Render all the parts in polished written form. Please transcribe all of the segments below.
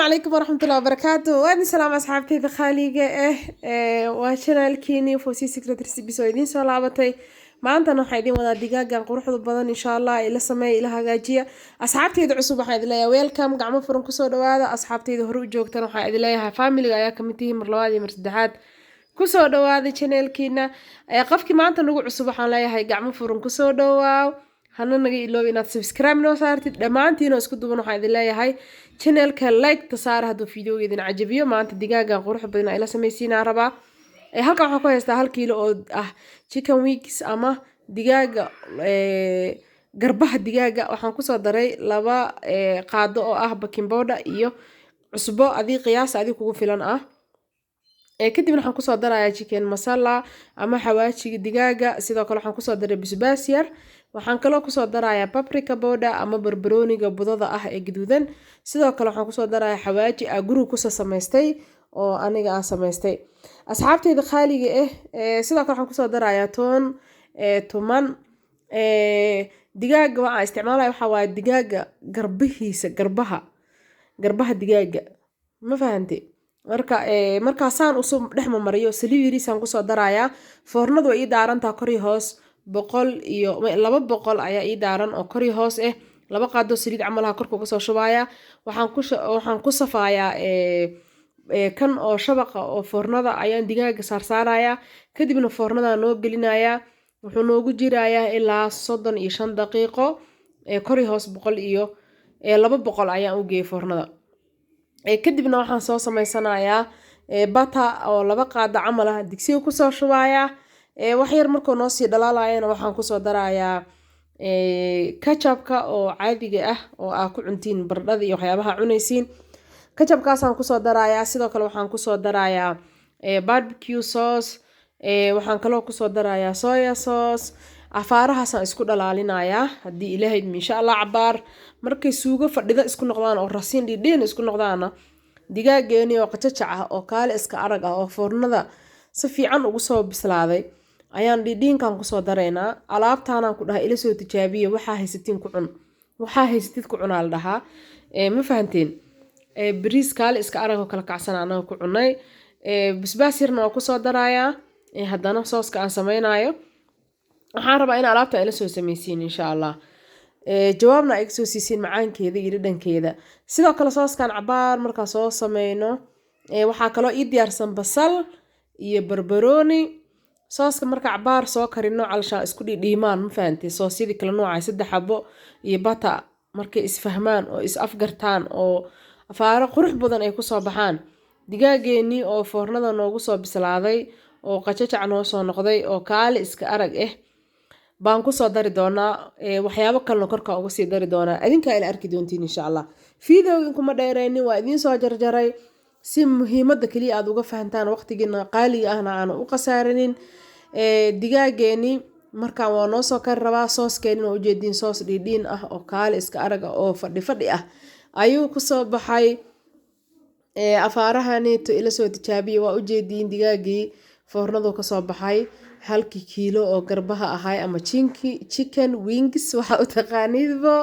Calaykum waraxmatullahi wabarakaatu. Waa idin salaam, asxaabteyda khaaliga ah. Waa channelkiini Fosi Secret Recipes oo idiin soo laabatay. Maantana waxaa idiin wadaa digaagan quruxda badan. Insha Allah ila sameeya, ila hagaajiya. Asxaabteyda cusub waxaan idin leeyahay welcome, gacmo furan kusoo dhawaada. Asxaabteyda hore u joogtana waxaan idin leeyahay familiga ayaa kamid tihiin, mar labaad iyo mar saddexaad kusoo dhawaada channelkiina. Qofkii maanta nagu cusub waxaan leeyahay gacmo furan kusoo dhawaaw, hana naga iloobi inaad subscribe noo saartid. Dhammaantiin oo isku duban waxaan idin leeyahay channelka like ta saara hadduu videoga idin cajabiyo. Maanta digaagan qurux badan ay la samaysiinaa rabaa. Halkan waxaan ku haystaa 1 kiilo oo ah chicken wings ama digaaga, garbaha digaaga. Waxaan kusoo daray 2 qaado oo ah baking powder iyo cusbo adii qiyaas adii kugu filan ah. Kadibna waxaan kusoo darayaa chicken masala ama xawaajiga digaaga. Sidoo kale waxaan kusoo daray basbaas yar. Waxaan kaloo kusoo darayaa paprika powder ama barbarooniga budada ah ee gaduudan. Sidoo kale waxaan kusoo darayaa xawaaji aa guriga kusoo samaystay oo aniga aan samaystay, asxaabteyda khaaliga ah. Sidoo kale waxaan kusoo darayaa toon tuman. Digaaga waxaan isticmaalaya waxaa waaye digaaga garbihiisa, garbaha digaaga, ma fahante? Marka markaasaan usoo dhex mamariyo, saliid yariisaan kusoo darayaa. Foornadu way ii daarantaa kor iyo hoos, 100 iyo 200 ayaa ii daaran oo kor iyo hoos ah. 2 qaado saliid camalaha korka uga soo shubaaya. Waxaan ku safayaa kan oo shabaqa oo foornada ayaan digaaga saarsaarayaa. Kadibna foornada noo gelinayaa. Wuxuu noogu jirayaa ilaa 35 daqiiqo kor iyo hoos. 100 iyo 200 ayaan u geeyay foornada. Kadibna waxaan soo sameysanayaa butter oo 2 qaado camal ah, digsiga kusoo shubayaa. Wax yar markuu noo sii dhalaalayana waxaan kusoo darayaa ketchupka oo caadiga ah oo aa ku cuntiin baradhada iyo waxyaabaha cunaysiin. Ketchupkaasaan kusoo darayaa. Sidoo kale waxaan kusoo darayaa barbecue sauce. Waxaan kaloo kusoo darayaa soya sauce. Afaarahaasaan isku dhalaalinayaa haddii Ilaahay idmo, insha Allah. Cabaar markay suugo fadhida isku noqdaan oo rasiin dhidhiin isku noqdaana, digaageeni oo qajajac ah oo kaale iska arag ah oo foornada si fiican ugu soo bislaaday ayaan dhidhiinkan kusoo daraynaa. Alaabtaanaan ku dhahay ila soo tijaabiya. Waxaa haysatiin ku cun, waxaa haysatid ku cunaa la dhahaa, ma fahanteen? Bariis kaale iska arag oo kala kacsan anaga ku cunay. Basbaas yarna waa kusoo darayaa. Haddana sooska aan sameynayo waxaan rabaa in alaabta ila soo sameysiin, insha Allah, jawaabna ay kasoo siisiin macaankeeda iyo dhadhankeeda. Sidoo kale sooskan cabaar markaa soo sameyno, waxaa kaloo ii diyaarsan basal iyo barbarooni. Sooska marka cabaar soo karino, calashaan isku dhidhiimaan, ma fahantay? Soosyadii kala nooca, saddex xabo iyo butter, markay isfahmaan oo is afgartaan oo afaaro qurux badan ay kusoo baxaan, digaageenii oo foornada noogu soo bislaaday oo qajajac noo soo noqday oo kaali iska arag ah baan kusoo dari doonaa. Waxyaabo kalena korka uga sii dari doonaa, adinkaa ila arki doontiin, insha Allah. Videogan kuma dheereynin, waa idiin soo jarjaray si muhiimadda kaliya aada uga fahantaan, waqtigiina qaaliga ahna aanu u khasaarinin. Digaageeni markaan waa noo soo kari rabaa. Sooskeeni waa ujeediin, soos dhiidhiin ah oo kaali iska arag ah oo fadhi fadhi ah ayuu kusoo baxay. Afaarahanito ila soo tijaabiya. Waa ujeediin digaagii foornadu kasoo baxay, halkii kiilo oo garbaha ahay ama chicken wings waxaa u taqaanidbo.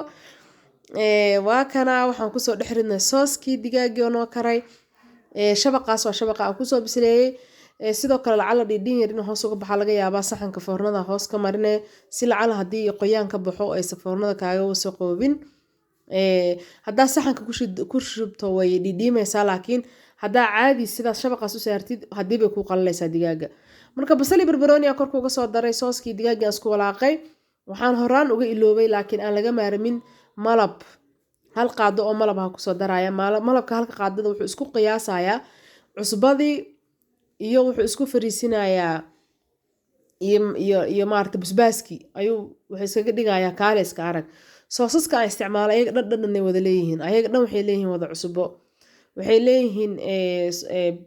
Waa kana, waxaan kusoo dhex ridnay sooskii digaagii oo noo karay. Shabaqaas waa shabaqa aan kusoo bisleeyey. Sidoo kale lacala dhiidhiin yar inuu hoos uga baxa laga yaabaa, saxanka foornada hoos ka marine si lacala haddii qoyaan ka baxo aysan foornada kaaga wasaqoobin. Haddaa saxanka ku shubto way dhiidhiimaysaa, laakiin haddaa caadi sidaas shabaqaas u saartid, haddii bay kuu qalalaysaa digaaga. Marka basali, barbarooni korka uga soo daray, sooskii digaagii aan isku walaaqay. Waxaan horaan uga iloobay laakiin aan laga maarmin malab. 1 qaado oo malab ha kusoo daraya. Malabka halka qaadada wuxuu isku qiyaasayaa cusbadii iyo wuxuu isku fariisinayaa iyo maarata basbaaskii ayuu wuxuu iskaga dhigayaa kaale iska arag. Soosaska aan isticmaalo ayaga dhan dhadhanay wada leeyihiin, ayaga dhan waxay leeyihiin wada cusbo, waxay leeyihiin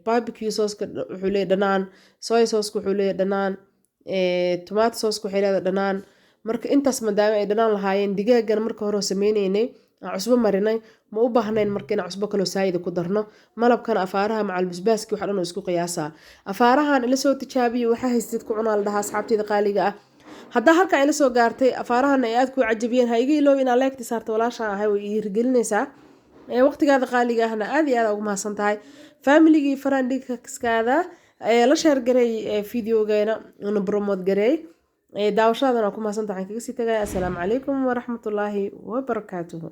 barbecue sauceka wuxuu leeyahay dhanaan, soy sauceka wuxuu leeyahay dhanaan, tomato sauceka waxay leedahay dhanaan. Marka intaas maadaama ay dhanaan lahaayeen, digaagana marka hore sameyneynay aan cusbo marinay, ma u baahnayn marka inaan cusbo kaloo saayida ku darno. Malabkana afaaraha macal basbaaskii waxa dhan oo isku qiyaasaa. Afaarahan ila soo tijaabiyo, waxaa haystid ku cunaa la dhahaa. Asxaabteyda qaaliga ah, haddaa halkan ila soo gaartay, afaarahan ay aad kuu cajabiyeen, ha iga iloobi inaad like-ti saarto. Walaashaan ahay way dhiirigelinaysaa. Waqtigaada qaaliga ahna aad iyo aad ugu mahadsan tahay. Familigii friendskaada la share gareey videogeena, una promote gareey. Daawashadana waa ku mahadsan tahay. Waxaan kaga sii tagaya, assalaamu calaykum waraxmatullaahi wabarakaatuhu.